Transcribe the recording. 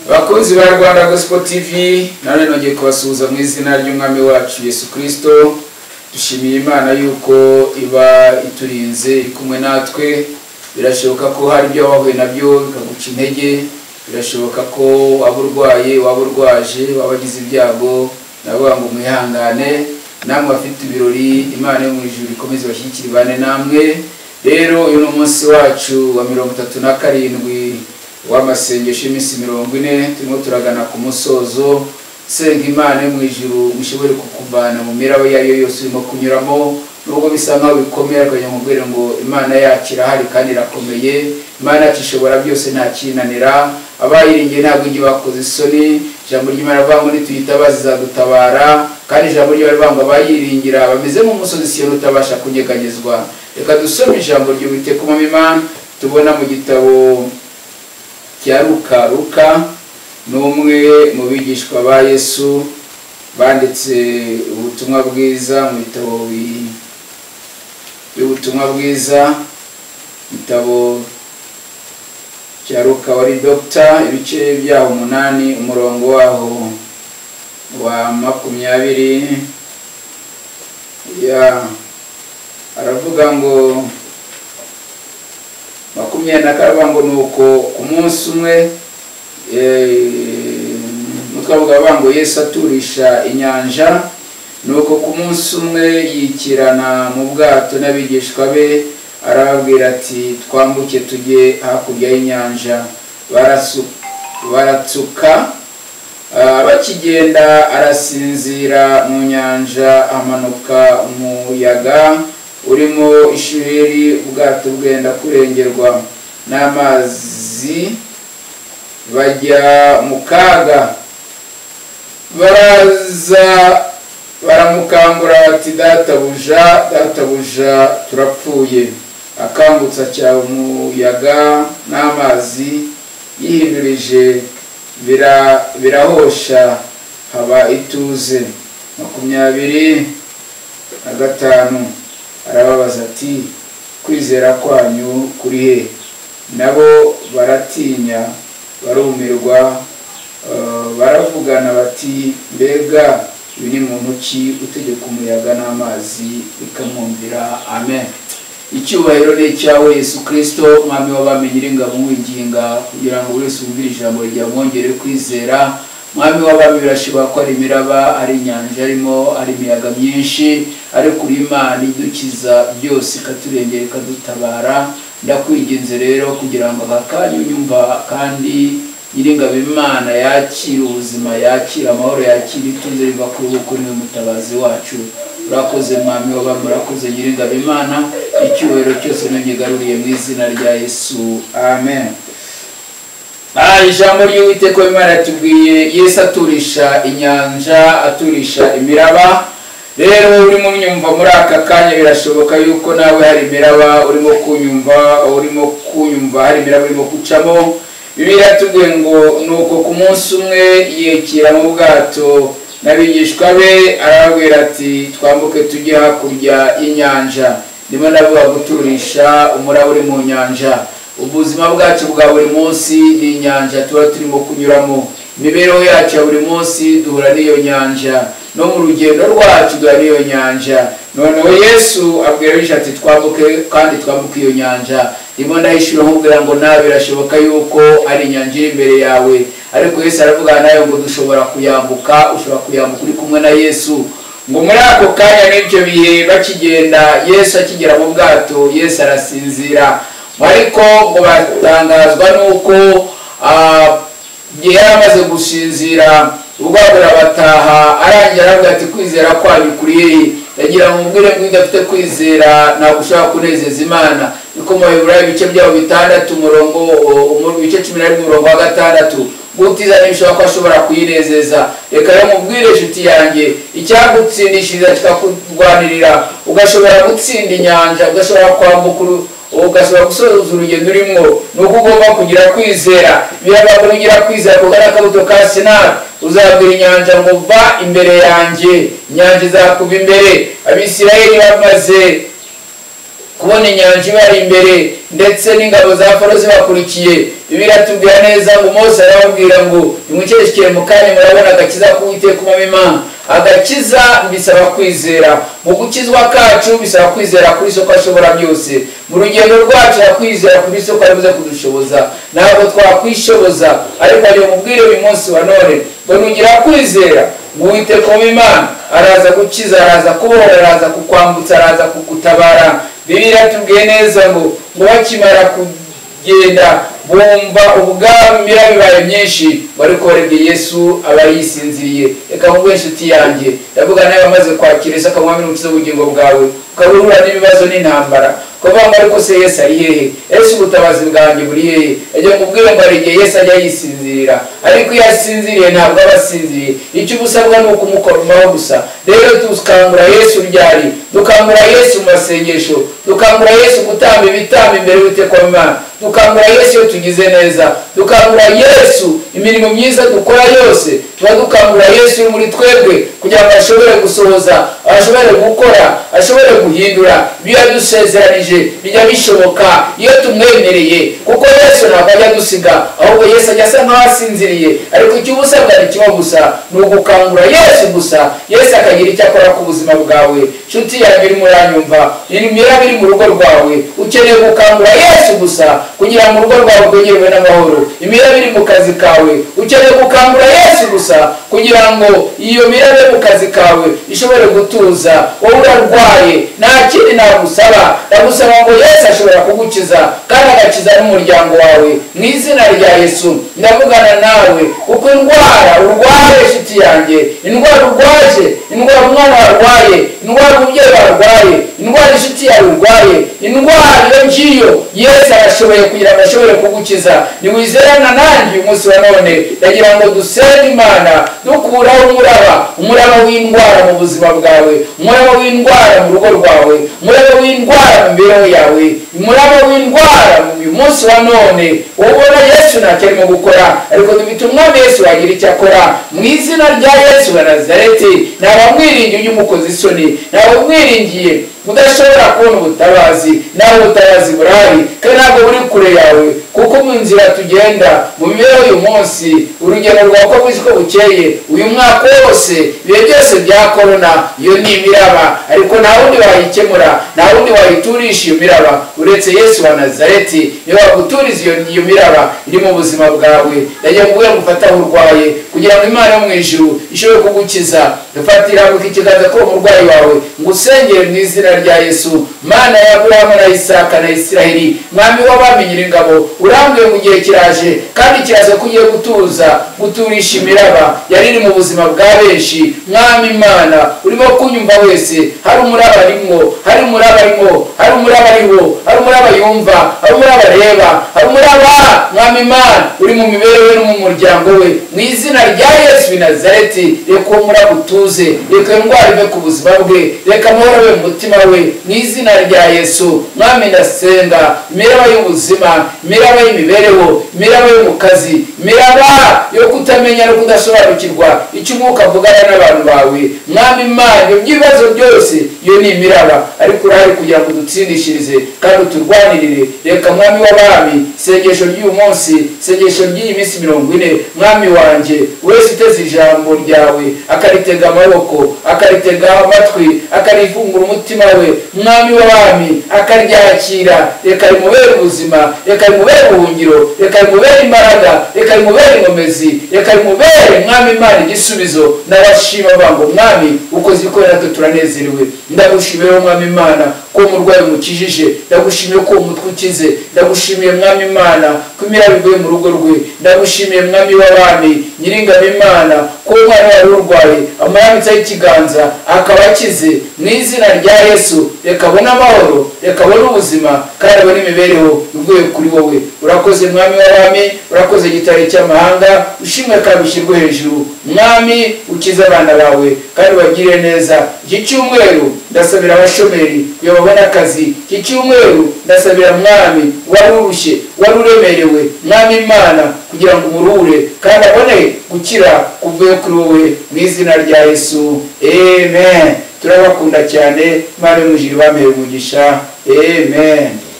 Bakunzi ba Rwanda Gospel TV, nanone nongeye kubasuhuza mu izina ry'Umwami wacu Yesu Kristo. Dushimiye Imana yuko iba iturinze, iri kumwe natwe. Birashoboka ko hari ibyo wahuye nabyo bikaguca intege, birashoboka ko waba urwaye, waba urwaje, waba wagize ibyago, navuga ngo mwihangane. Namwe bafite ibirori, Imana yo mu ijuru ikomeze ibashyigikire, ibane namwe. Rero uyu ni umunsi wacu wa 37 w'amasengesho y'iminsi 40, turimo turagana ku musozo. Senga Imana yo mu ijuru mushobore kukuvana mu miraba iyo ari yo yose urimo kunyuramo, nubwo bisa nkaho bikomeye, ariko nkubwire ngo Imana yacu irahari kandi irakomeye. Imana yacu ishobora byose, nta kinanira. Abayiringiye ntabwo ijya bakoze isoni. Ijambo ry'Imana rivuga ngo nituyitabaza izadutabara, kandi ijambo ry'Imana rivuga ngo abayiringira bameze nk'umusozi Siyoni utabasha kunyeganyezwa. Reka dusome ijambo ry'Uwiteka Umwami Imana tubona mu gitabo cya Luka. Luka ni umwe mu bigishwa ba Yesu banditse ubutumwa bwiza mu bitabo by'ubutumwa bwiza. Igitabo cya Luka wari doctor, ibice byaho 8, umurongo waho wa 20, ya aravuga ngo 24, ngo nuko ku munsi umwe mutwavuga ngo Yesu aturisha inyanja. Nuko ku munsi umwe yikirana mu bwato n'abigishwa be, arababwira ati twambuke tujye hakurya y'inyanja. Baratsuka, bakigenda arasinzira mu nyanja, amanuka umuyaga urimo ishuheri, ubwato bwenda kurengerwa n'amazi, bajya mu kaga. Baraza baramukangura bati databuja, databuja, turapfuye. Akangutse acyaha umuyaga n'amazi, yihindurije birahosha, haba ituze. 25, arababaza ati kwizera kwanyu kuri he? Nabo baratinya barumirwa, baravugana bati mbega uyu ni muntu ki utegeka umuyaga n'amazi bikamwumvira? Amen. Icyubahiro ni icyawe Yesu Kristo, Mwami w'abami, Nyiringabo, nkwinginga kugira ngo buri wese wumvire ijambo ryawe mwongere kwizera. Mwami w'abami, birashoboka ko ari imiraba, ari inyanja arimo, ari imiyaga myinshi, ariko uri Imana idukiza byose, ikaturengera, ikadutabara. Ndakwinginze rero kugira ngo aka kanya unyumva kandi Nyiringabo Imana yakira ubuzima, yakira amahoro, yakira ituze riva kuri wowe mutabazi wacu. Urakoze Mwami w'abami, urakoze Nyiringabo Imana, icyubahiro cyose nongegaruriye mu izina rya Yesu, amen. Ijambo ry'Uwiteka Imana yatubwiye Yesu aturisha inyanja, aturisha imiraba. Rero urimo unyumva muri aka kanya, birashoboka yuko nawe hari imiraba urimo kunyumva, urimo kunyumva hari imiraba urimo gucamo. Bibiliya yatubwiye ngo nuko ku munsi umwe yikira mu bwato n'abigishwa be, arababwira ati twambuke tujye hakurya y'inyanja. Ndimo ndavuga guturisha umuraba uri mu nyanja. Ubuzima bwacu bwa buri munsi ni inyanja tuba turimo kunyuramo. Imibereho yacu ya buri munsi duhura n'iyo nyanja, no mu rugendo rwacu duhura n'iyo nyanja. Noneho Yesu abwira abigishwa ati twambuke, kandi twambuke iyo nyanja. Ndimo ndahishura nkubwira ngo nawe birashoboka yuko ari inyanja iri imbere yawe, ariko Yesu aravuga nawe ngo dushobora kuyambuka, ushobora kuyambuka uri kumwe na Yesu. Ngo muri ako kanya n'ibyo bihe bakigenda, Yesu akigera mu bwato, Yesu arasinzira. Ariko ngo batangazwa nuko igihe yari amaze gusinzira, ubwato burabataha. Arangira aravuga ati kwizera kwanyu kuri hehe? Yagira ngo mubwire ngo udafite kwizera ntabwo ushobora kunezeza Imana. Niko mu Baheburayo ibice byabo 6 umurongo, ibice 11 umurongo wa 6, gutiza ntibishobora ko ashobora kuyinezeza. Reka rero mubwire inshuti yanjye, icyagutsindishiriza kikakurwanirira, ugashobora gutsinda inyanja, ugashobora kwambuka, ugashobora gusoza urugendo urimo, nuko ugomba kugira kwizera. Biraba kugira kwizera kugana akabuto ka sinapi, uzabwira inyanja ngo va imbere yanjye, inyanja izakuva imbere. Abisirayeli bamaze Kubona inyanja ibari imbere ndetse n'ingabo za Faro zibakurikiye, biratubwira neza ngo Mose arababwira ngo nimwicecekere mu kanya murabona agakiza k'Uwiteka Umwami Imana. Agakiza bisaba kwizera. Mu gukizwa kacu bisaba kwizera kuri soko ashobora byose. Mu rugendo rwacu kwizera kuri soko aribuze kudushoboza. Ntabwo twakwishoboza, ariko ayo mubwire uyu munsi wa none ngo nugira kwizera Uwiteka Umwami Imana araza gukiza, araza kubohora, araza kukwambutsa, araza kugutabara. Bibiliya tubwiye neza ngo bakimara kugenda bumva ubwabo imiraba ibaye myinshi, ariko barebye Yesu aba yisinziriye. Reka nkubwire inshuti yanjye, ndavuga nawe wamaze kwakira Yesu akaba umwami n'umukiza w'ubugingo bwawe, ukaba uhura n'ibibazo n'intambara, ukavuga ngo ariko se Yesu ari hehe? Ese ubutabazi bwanjye buri hehe? Ajya nkubwire ngo hari igihe Yesu ajya yisinzirira, ariko iyo asinziriye ntabwo aba asinziriye. Icyo uba usabwa ni ukumukomaho gusa. Rero dukangura Yesu ryari? Dukangura Yesu mu masengesho, dukangura Yesu gutamba ibitambo imbere y'Uwiteka Imana, dukangura Yesu iyo tugize neza, dukangura Yesu imirimo myiza dukora yose, tuba dukangura Yesu uri muri twebwe kugira ngo ashobore gusohoza, ashobore gukora, ashobore guhindura ibyo yadusezeranije. Bijya bishoboka iyo tumwemereye, kuko Yesu ntabwo ajya adusiga, ahubwo Yesu ajya asa nkaho asinziriye. Ariko icyo uba usabwa ni kimwe gusa, ni ugukangura Yesu gusa, Yesu akagira icyo akora ku buzima bwawe. Nshuti yanjye urimo uranyumva, imiraba iri mu rugo rwawe, ukeneye gukangura Yesu gusa kugira ngo urugo rwawe rwegerwe n'amahoro. Imiraba iri mu kazi kawe, ukeneye gukangura Yesu gusa kugira ngo iyo miraba yo mu kazi kawe ishobore gutuza. Wowe urarwaye, nta kindi nagusaba, ndagusaba ngo Yesu ashobora kugukiza kandi agakiza n'umuryango wawe mu izina rya Yesu. Ndavugana nawe kuko indwara urwaye inshuti yanjye, indwara urwaje, indwara umwana warwaye, indwara umubyeyi warwaye, indwara inshuti yawe urwaye, indwara iyo ngiyo Yesu arashoboye kugira ngo ashobore kugukiza. Niwizerana nanjye uyu munsi wa none, ndagira ngo dusenge Imana dukuraho umuraba, umuraba w'indwara mu buzima bwawe, umuraba w'indwara mu rugo rwawe, umuraba w'indwara mu mibereho yawe, umuraba w'indwara uyu munsi wa none. Ubona Yesu ntacyo arimo gukora, ariko dufite umwami Yesu wagira icyo akora mu izina rya Yesu wa Nazareti. Ntabamwiringiye ujye umukoza isoni, ntabamwiringiye udashobora kubona ubutabazi, nawe ubutabazi burahari kandi ntabwo buri kure yawe, kuko mu nzira tugenda mu mibereho y'uyu munsi, urugendo rwawe uko bwije uko bukeye, uyu mwaka wose, ibihe byose bya korona, iyo ni imiraba, ariko nta wundi wayikemura, nta wundi wayiturisha iyo miraba uretse Yesu wa Nazareti. Niwe waguturiza iyo miraba iri mu buzima bwawe. Ndagira ngo ufate aho urwaye kugira ngo Imana yo mu ijuru ishobore kugukiza. Dufatira ikiganza kuri umurwayi wawe ngo usengere mu izina rya Yesu. Mana ya Aburahamu na Isaka na Isiraheli, mwami w'abami nyiringabo, urambwiye mu gihe kiraje kandi kiraza ko ugiye gutuza guturisha imiraba yari iri mu buzima bwa benshi. Mwami Imana urimo kunyumva wese, hari umuraba arimo, hari umuraba arimo, hari umuraba ariho, hari umuraba yumva, hari umuraba areba, hari umuraba mwami Imana uri mu mibereho no mu muryango we. Mu izina rya Yesu w'i Nazareti, reka uwo muraba utuze, reka indwara ive ku buzima bwe, reka amahoro abe mu mutima we mu izina rya Yesu. Mwami ndasenga imiraba y'ubuzima, imiraba y'imibereho, imiraba yo mu kazi, imiraba yo kutamenya no kudasobanukirwa icyo umwuka avugana n'abantu bawe. Mwami Imana, ibyo by'ibibazo byose iyo ni imiraba, ariko urahari kugira ngo udutsindishirize kandi uturwanirire. Reka mwami w'abami, isengesho ry'uyu munsi, isengesho ry'iyi minsi 40, mwami wanjye wese uteze ijambo ryawe akaritega amaboko, akaritega amatwi, akarifungura umutima we, mwami w'abami akaryakira, reka rimubere ubuzima, reka rimubere ubuhungiro, reka rimubere imbaraga, reka rimubere inkomezi, reka rimubere mwami Imana igisubizo. N'abashima bango mwami ukoze ibikorera natwe turanezerewe. Ndagushimiye mwami Imana ko umurwayi umukijije, ndagushimiye ko umutwe ukize, ndagushimiye mwami Imana ko imiraba ivuye mu rugo rwe, ndagushimiye mwami w'abami nyiringabo Imana ko umwana wari urwaye amurambitseho ikiganza akaba akize mu izina rya Yesu. Reka abone amahoro, reka abone ubuzima kandi abone imibereho ivuye kuri wowe. Urakoze mwami w'abami, urakoze gitare cy'amahanga, ushimwe kandi ushyirwe hejuru. Mwami ukize abana bawe kandi ubagirire neza. Iki cyumweru ndasabira abashomeri kugira babone akazi. Iki cyumweru ndasabira mwami wari urushye, wari uremerewe, mwami Imana kugira ngo umurure kandi abone gukira kuvuye kuri wowe mu izina rya Yesu. Amen. Turabakunda cyane, Imana yo mu ijuru ibampere umugisha. Amen.